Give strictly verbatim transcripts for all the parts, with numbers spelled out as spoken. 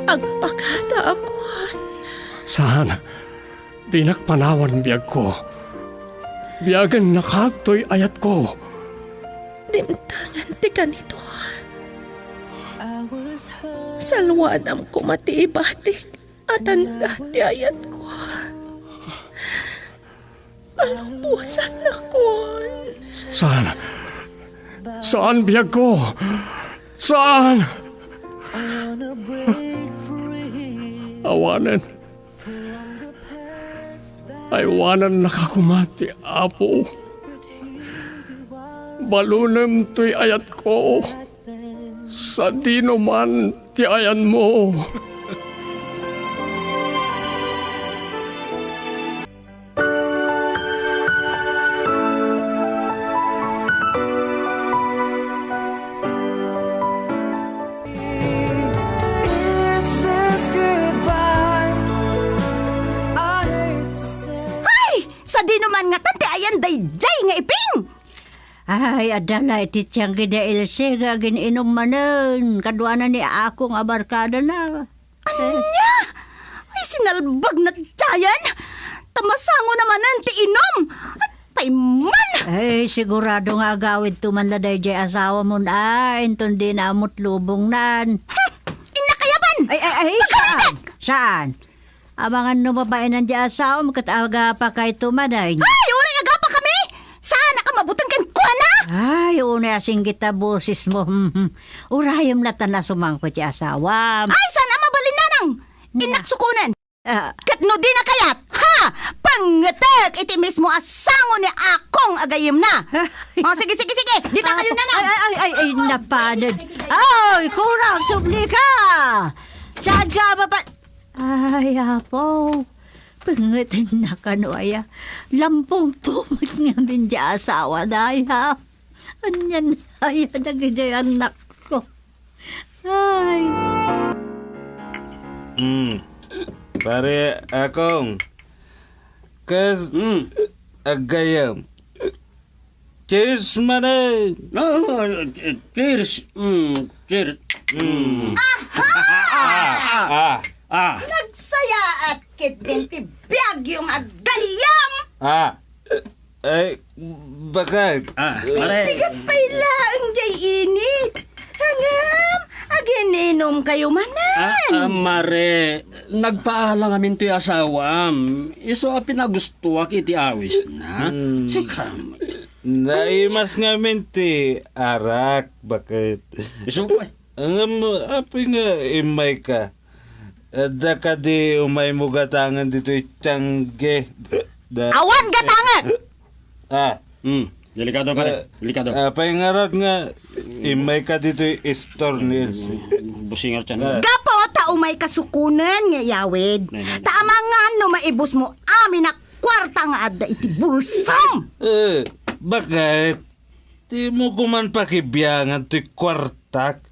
agpakada a kuan. Saan, dinak panawan biagko. Biagennaka toy ayatko. Dimtengen ti kanito. Salwadam koma ti ibatik a tanda ti ayatko. Palubosanakon. Saan? Saan, biagko? Saan? Awanen. Aywanannaka koma ti Apo. Balunem toy ayatko. Sadinoman ti ayanmo. Ay! Sadinoman ngatan ti ayan daydiay nga iping? Ay, adda la iti tiangge da Else nga agin-inum manen kaduana ni Akong a barkadana. Ania? Ay, sinalbagna daydiayen? Ta masangona manen ti inum. Apay man! Ay, sigurado nga agawidto man la daydiay asawamon a inton dina ammo lubongnan. Hmm, innaka yaban! Ay, ay, ay, saan? Saan? Amangan no mabainan ti asawam ket agapakayto manen. Ay, uray agapakami! Saanak a mabuteng kenkuana? Ay, unay a singgit a bosesmo. Urayem latta a sumangpet ti asawam. Ay, saan a mabalin, nanang? Innak sukonen. Ah. Ket no dina kayat, ha? Pangetek iti mismo a sango ni Akong a gayyemna. O, sige, sige, sige. Dita kayo, nanang. Ay, ay, ay, ay, napaned. Ay, kurang, subli ka. Saan ka mapa-, Ay, Apo, pengngeten na kano aya. Lampong tumag ngamin di asawa na aya. Anian aya dagiti anak ko. Ay. Hmm. Pare Akong. Kas, hmm, aggayam. Cheers manen! Ah, cheers! Mm, cheers! Mm. Aha! Ah, ah, ah. Nagsayaat ketdin ti biagyo nga aggayam! Ah, ay, bakit? Ah, pare. Bigat pay laeng jay init. Ngem, agin-inum kayo manen. Ah, ah, mare, nagpaalam ngamin toy asawam. Isu a pinagustoak iti awisna. Hmm. Sika, Naimas ngamin ti arak, bakit? Isu pay. Ngem, apay nga immayka? Adda kadi umaymo gatangen ditoy tiangge? Da- Awan gatangen! Ah. Hmm. Delikado, pare. Eh, delikado. Apay ngarud nga immayka ditoy store ni Elsie? Busingar tiyan. Ah. Gapu ta umayka sukonen nga iyawid. Nay, nay, nay. Ta amangan no maibusmo amin a kuarta nga adda iti bulsom! Eh, bakit? Dimo koman pakibiangan ti kuartak,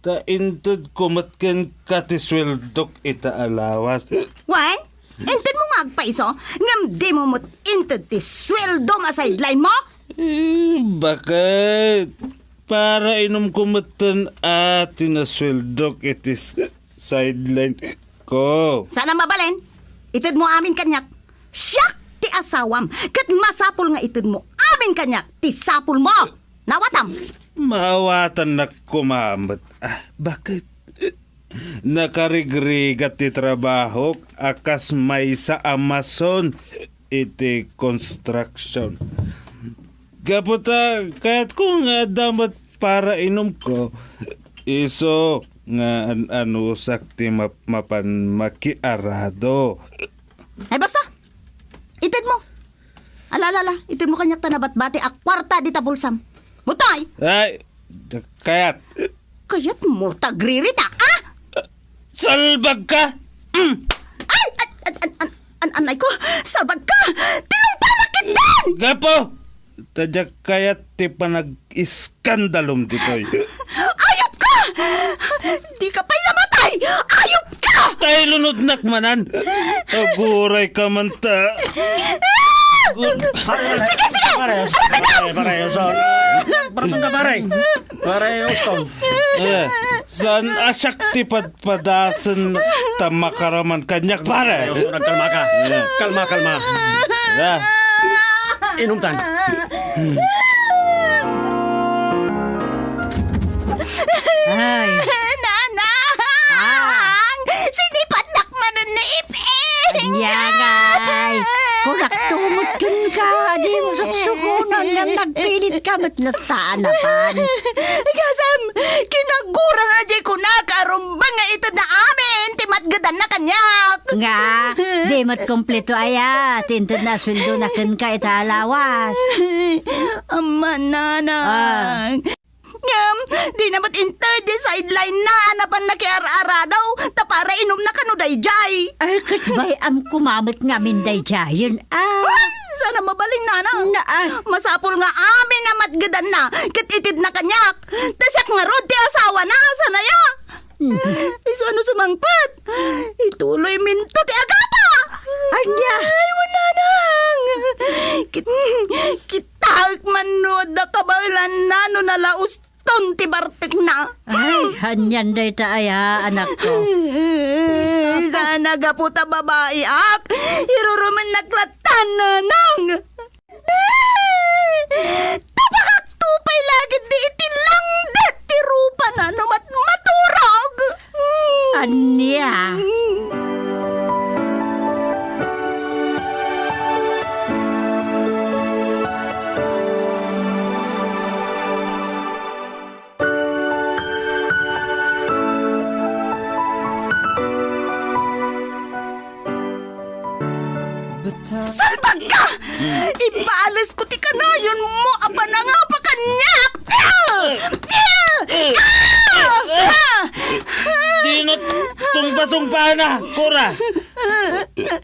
ta intedko met kenka ti sueldok ita a lawas. Wen, intedmo nga agpaiso, ngem dimo met inted ti sueldom a sideline mo? Eh, bakit? Para inumko metten a ti nasueldok iti s-, sideline ko. Saan a mabalin? Itedmo amin kaniak. Siak ti asawam, ket masapul nga itedmo amin kaniak ti sapulmo. Naawatam? Maawatannak koma met. Ah, bakit? Nakarigrigat ti trabahok a kas maysa a mason iti construction. Gapu ta kayatko nga adda met para inumko, isu nga an-anusak ti map-, mapan makiarado. Ay, basta! Itedmo! Ala, ala, ala, itedmo kaniak ta nabatbati a kuarta dita bulsam. Mutay! Ay, kayat. Kayatmo ta agririta, ah? Salbag ka! Mm. Ay! An, an, an, an, an, anay ko! Salbag ka! Tinumpanak ketdin! Gapu! Ta diak kayat ti panag-iskandalom ditoy. Ayup ka! Di ka pay namatay! Ayup ka! Tay lunodnak manan! Aguray ka man ta! Sige, sige! Pare, pare, pare, pare, so, Bartong ka, pare. Pare, Ostong. Eh, saan a siak ti padpadasen ta makaraman kaniak, pare? Pare, Ostong, kalma ka. Eh. Kalma, kalma. Eh. Inumtan. Ay. Nanang! Ah. Sinipatak manen ni Iping! Ania ngay? Kunak tumot kenka, di mo suksukunan nga nagpilit ka met latta a napan. Gasem, kinagura na di kunak a rumbeng nga itedna amin ti matgedanna kaniak. Nga, di met kompleto aya ti intedna a sueldona kenka ita a lawas. Ama, Nanang. Ah. Ngem, di na met inted di sideline na, napan nakiar-arado, ta para inumna kano daydiay. Ay, ket bay-am koma met ngamin daydiayen, ah. Ay, saan a mabalin, Nanang. Na, ah. Masapul nga amin a matgedanna, ket itedna kaniak. Ta siak ngarud ti asawana, saan aya? Isu a no sumangpet, ituloyminto ti agapa. Ania? Ay, wen, Nanang. Kit-, kitaek man no adda kabaelanna no nalauston ti bartekna. Ay, anian dayta aya, anakko. Saan a gapu ta babaiak, irurumennak latta, Nanang. Tupakakto pay la ketdi iti langdet ti rupana no mat-, maturog. Ania? Salbag ka! Ibalesko ti kanayonmo a panangapa kaniak! Ah! Ah! Ah! Dina tungpa-tungpaana, Cora!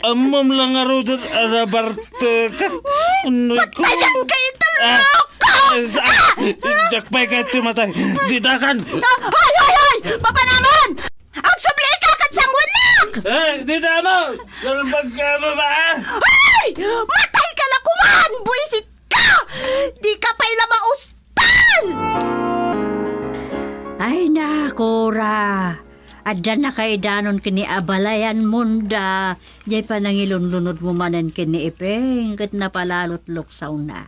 Ammom la ngaruden a nabartekat. Unnoy ko. Patayan ka ita, ah, loko! Ah, sa-, ah, dakpay ka ti matay. Didakan! Ah, hoy, hoy, hoy! Papanamon! Agsubli ka ket sanguennak! Eh, dida mo! Nalbag ka, babae! Hoy! Matay ka la koman! Buisit ka! Di ka pay la maustal! Ay, na, Cora! Adda nakaidanon ken ni abalayan monda, jay panangilunlunodmo manen ken ni Ipeng, ket napalalot luksawna.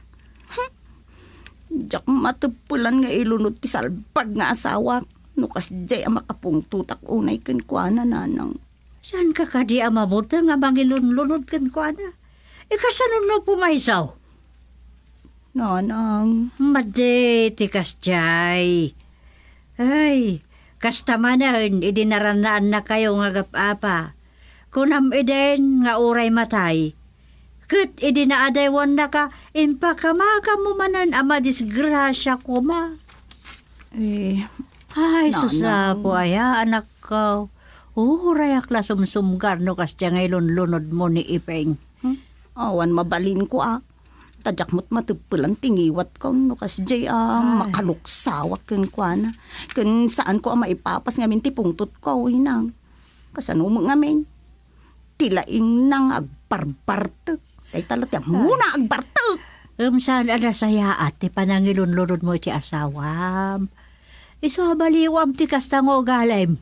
Diak mateppelan nga ilunod ti salbag nga asawak, no kasdiay a makapungtotak unay kenkuana, Nanang. Saanka kadi a mabuter nga mangilunlunod kenkuana? Ikasano no pumayso? Nanang. Madi ti kasdiay. Ay, kasta manen idi narannaannakayo nga agap-apa. Kunam idin nga uray matay. Ket idi naadaywannaka, impakamakammo manen a madisgrasia koma. Eh, Ay, Nanang. Sus, Apo, aya, anakko. Urayak la sumsumgar no kasdiay nga ilunlunodmo ni Ipeng. Hmm? Awan mabalinko, a. Ta diak met mateppelan ti ngiwatko no kasdiay a Ay. makaluksawak kenkuana. Ken saanko a maipapas ngamin ti pungtotko, inang. Kasano met ngamin? Ti laingna nga agbarbartek. Dayta la ti ammona a agbartek. Ngem saan a nasayaat ti panangilunlunodmo iti asawam. Isu a baliwam ti kasta nga ugalim.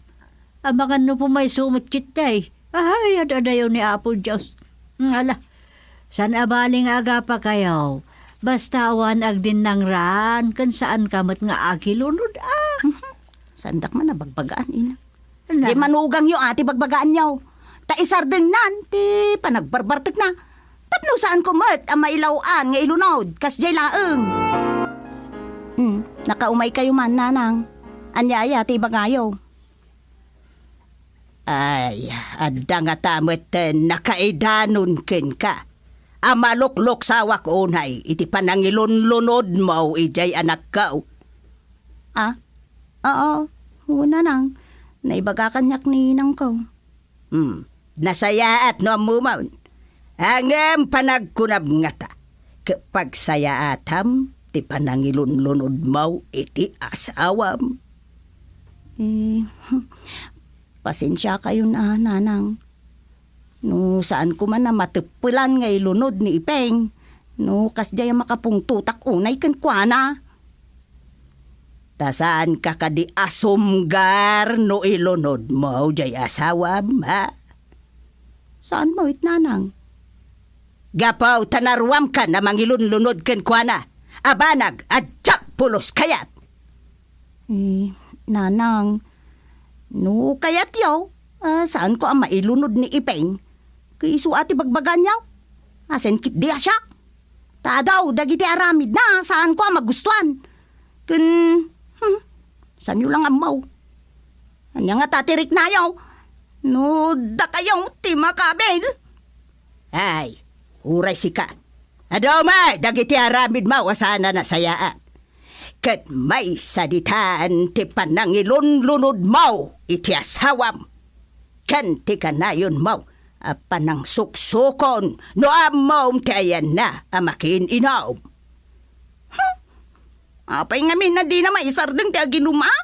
Amangan no pumayso met ketdi. Ay, ad-adayo ni Apo Dios. Ala, saan a bali nga agapakayo. Basta awan agdinnangran, ken saanka met nga agilunod, a. Mhm. Saandak man a bagbagaan, ina. Na. Di manugangyo, a, ti bagbagaanyo. Ta isardengnan ti panagbarbartekna. Tapno saanko met a mailaw-an nga ilunod, kasdiay laeng. Hmm, nakaumaykayo man, Nanang. Ania aya ti ibagayo? Ay, adda ngata met nakaidanon kenka a malukluksawak unay iti panangilunlunodmo idiay anakko. Ah? Oo, wen, Nanang. Naibaga kaniak ni inangko. Hmm, nasayaat no ammomon. Ngem panagkunam ngata, ket pagsayaatam ti panangilunlunodmo iti asawam. Eh, pasensiakayon a, Nanang. No saanko man a mateppelan nga ilunod ni Ipeng, no kasdiay a makapungtotak unay kenkuana. Ta saanka kadi a sumgar no ilunodmo jay asawam, ha? Saan met, nanang? Gapu ta naruamkan a mangilunlunod kenkuana a banag a diak pulos kayat. Eh, nanang, no kayatyo, ah, saanko a mailunod ni Ipeng. Ket isu a ti bagbaganyo. Asen ketdi a siak. Ta adu dagiti aramidna, saanko a magustuan. Ken, hmm, saanyo lang ammo. Ania ngata ti riknayo? No dakayo ti makabil. Ay, uray sika. Adu met dagiti aramidmo a saan a nasayaat. Ket maysa ditan ti panangilunlunodmo iti asawam. Ken ti kanayonmo a panangsuksukon no ammom ti ayanna a makiin-inom. Hmm. Apay ngamin a dina maisardeng ti aginum a?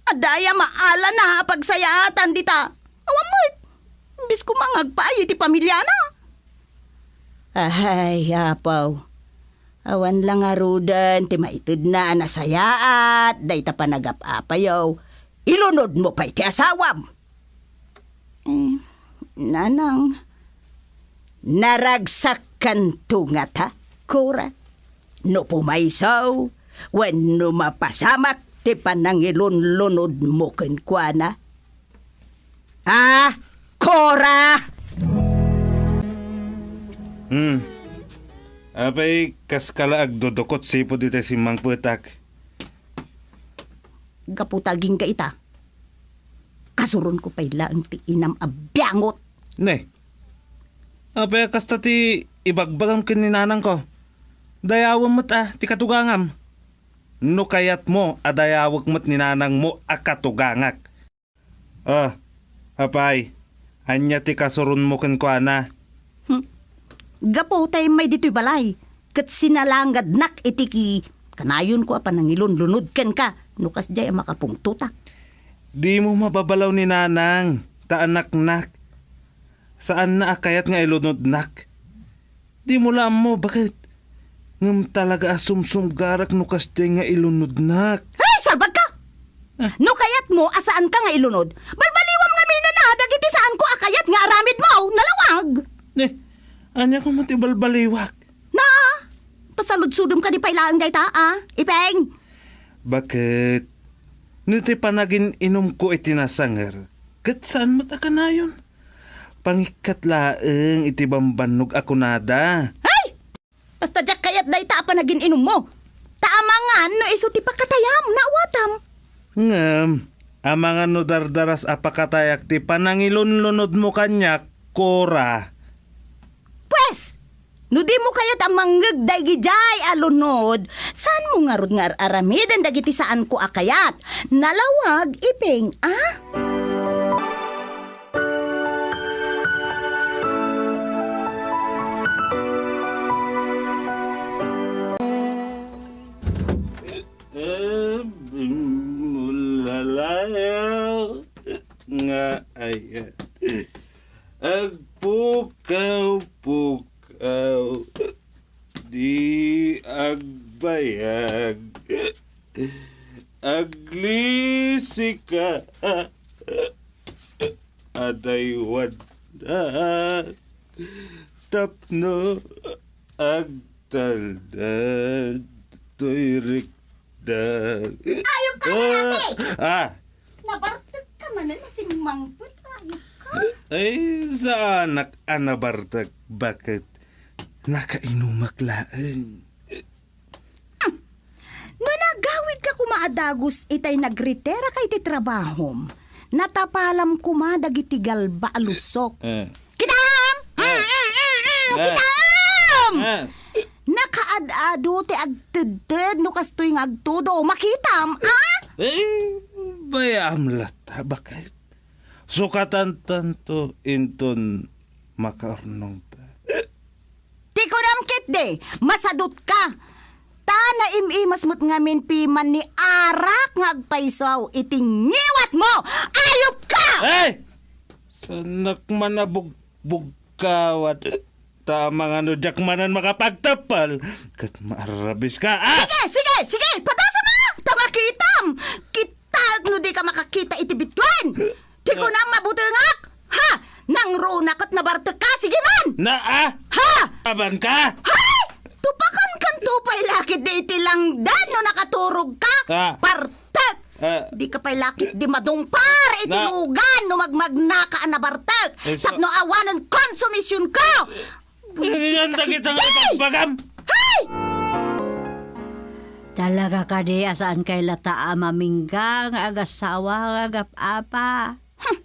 Adda aya maalana a pagsayaatan dita? Awan met. Imbes koma nga agpaay iti pamiliana. Ay, Apo. Awan la ngaruden ti maitedna a nasayaat dayta panagap-apayo. Ilunodmo pay ti asawam. Eh, nanang. Naragsakkanto ngata, Cora? No pumayso, wenno mapasamak ti panangilunlunodmo kenkuana? Ah, Cora! Hmm. Apay, kaska la agdudukot sipud iti simmangpetak? Gapu ta agingga ita, kasuronko pay laeng ti inam a biangot. Ne, apay a kasta ti ibagbagam ken ni nanangko? Dayawem met a ti katugangam. No kayatmo a dayawek met ni nanangmo a katugangak. Ah, apay, ania ti kasuronmo kenkuana? Hmm. Gapu ta immay ditoy balay, ket sinalangadnak iti ki-, kanayonko a panangilunlunod kenka no kasdiay a makapungtotak. Dimo mababalaw ni nanang, ta anaknak. Saanna a kayat nga ilunodnak. Dimo la ammo, baket. Ngem talaga a sumsumgarak no kasdiay nga ilunodnak. Ay, salbagka! Ah. No kayatmo a saanka nga ilunod, balbaliwam ngamin a dagiti saanko a kayat nga aramidmo, nalawag! Eh, ania koma ti balbaliwak? Na, pasaludsodem kadi pay laeng dayta, a, Ipeng? Baket, no ti panagin-inumko iti nasanger, ket saan met a kanayon? Pangikkat laeng iti bambannog a kunada. Ay! Basta diak kayat dayta a panagin-inummo. Ta amangan no isu ti pakatayam, naawatam. Ngem, amangan no dardaras a pakatayak ti panangilunlunodmo kaniak, Cora. Pues, no dimo kayat a mangngeg daygidiay a lunod, saanmo ngarud nga ar-aramiden dagiti saanko a kayat? Nalawag, Ipeng, a? Nga ay, agpukaw-pukaw, di agbayag, aglisika. Adaywannak tapno agtalna toy riknak. Ayop ka, ah, ate! Ah! Nabartek ka man, nasimmangpet, ayop ka. Ay, saanak a nabartek. Baket? Nakainumak laeng. No nagawidka koma a dagus itay nagretiraka iti trabahom, natapalam koma dagiti galba a lusok. Eh. Kitam! Eh. Mm, mm, mm, mm, eh. Kitam! Eh. Nakaad-adu ti agtedted no kastoy nga agtudo. Makitam, a? Eh, bayam latta, baket. Sukatantanto inton makaurnongta. Ti kunam ketdi, masadutka. Ta naim-imas met ngamin piman ni arak nga agpayso iti ngiwatmo. Ayop ka! Ay! Sanak man a bug-, bugkawat. Ta amangan no diak manen makapagteppel, ket maarrabiska, ah! Sige, sige, sige! Padasam a! Ta makit-, Kitaek no dika makakita iti bituen. Ti kunam mabutengak. Ha? Nangruna ket nabartekka, sige man! Na, ah? Ha? Aban ka? Hay! Tupakan kanto pay lakit di iti langdad no nakaturog ka. Ah. Bartek! Ah. Di ka pay lakit di madungpar iti Na- lugan no magmagnaka a nabartek. Eh, so- Tapno awanen konsumision ko. Buwisit Iyan ka dagita ketdi! nga itagbagam. Hay! Talaga kadi a saan kay lata a mamingga nga agasawa nga agap-apa? Hmm.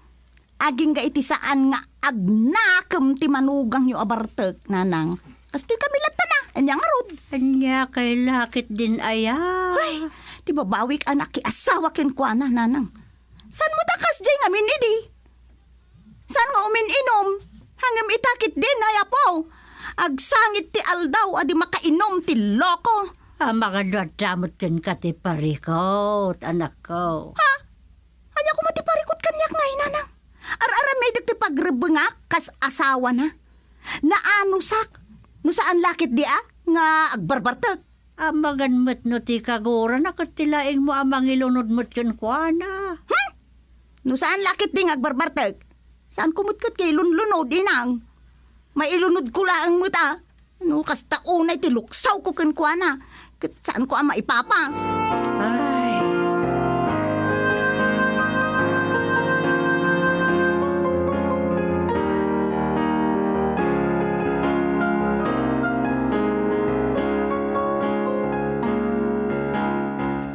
Agingga iti saan nga agnakem ti manugangyo a bartek, nanang. Kastoy kami latta na. Ania ngarud? Ania kay lakit din aya? Ay, ti babawik a nakiasawa kenkuana, nanang. Saan mo ta kasdiay ngamin idi? Saan nga umin-inom? Ngem ita ketdin, ay apo, agsangit ti aldaw a di makainom ti loko. Amangan no adda met kenka ti parikut, anakko. Ha? Ania koma ti parikut kaniak ngay, nanang? Ar-aramidek ti pagrebbengak kas asawana. Naanusak. No saan lakit di a nga agbarbartek. Amangan met no ti kagurana ket ti laingmo a mangilunod met kenkuana. Hmm? No saan lakit di nga agbarbartek, saanko met ket nga ilunlunod, inang. Mailunodko laeng met a. No kasta unay ti luksawko kenkuana, ket saanko a maipapas. Ay.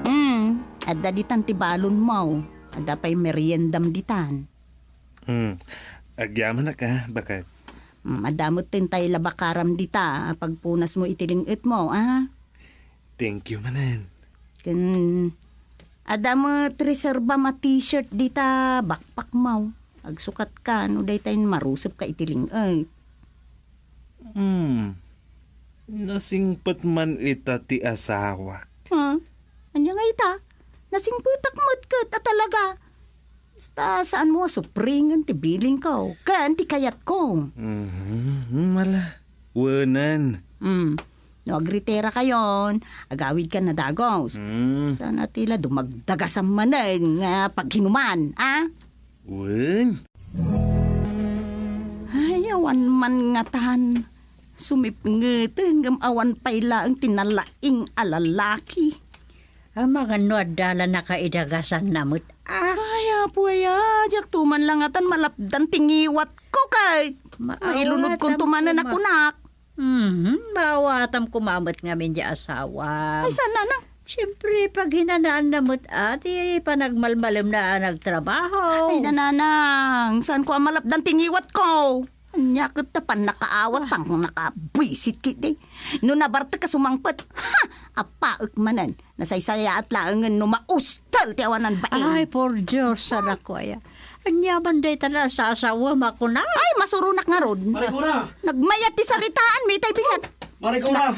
Hmm, adda ditan ti balonmo. Adda pay meriendam ditan. Hmm. Agyamanak a, baket. Hmm, adda met tay labakaram dita a pagpunasmo iti ling-etmo, a? Thank you manen. Ken adda met reserbam a t-shirt dita backpackmo. Agsukatkan no dayta marusepka iti ling-et. Hmm. Nasingpet man ita ti asawak. Ha? Ania nga ita? Nasingpetak met ket a talaga. Basta saanmo a supringen ti bilingko ken ti kayatko. Mhm, mala. Wenen. Hmm. No agriterak ayon, agawidkan a dagus. Hmm. Saan a ti la dumagdagasam manen nga paghinuman, a? Wen? Ay, awan man ngatan. Sumipngeten ngem awan pay laeng ti nalaing a lalaki. Amangan no adda la nakaidagasanna met, a? Ay, apo aya, diak to man la ngatan malapdan ti ngiwatko ket mailunodkonto manen a kunak. Mhm, maawatam koma met ngamin diay asawa. Ay, saan, nanang? Siyempre, paghinanaanna met a ti panagmalmalemna a nagtrabaho. Ay, nanang, saanko a malapdan ti ngiwatko? Ania ket ta pannakaawat, pannakabwisit ketdi. No nabartek a sumangpet, ha! Apaek manen. Nasaysayaat laengen no maustel ti awanan bain. Ay, por Dios, anak ko aya. Ania man dayta a sasawem a kuna? Ay, masuronak ngarud. Marikuna! Nagmayat ti saritaanmi, tay bigat. Marikuna!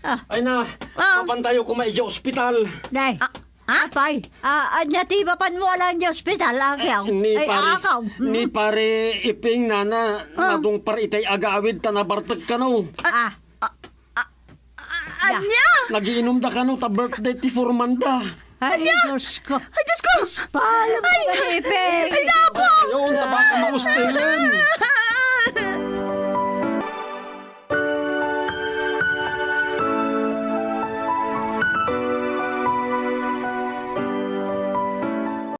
Ah. Ay na, ah, mapantayo koma idiay ospital. Nay. Ah, ah? Apay, ah, ania ti mapanmo a laeng idiay ospital, Akiaw? Ay, ni pare, Akaw. Ni pare Iping, nana, ah, nadungpar itay agawid ta nabartek kano. Ah. Ah, ah, ah, ania? Nagiinumda kano ta birthday ti formanda. Ay, Dios ko. Ay, Dios ko! Palo mo, Iping! Ay, nabo! Ayun, tabaka maustel.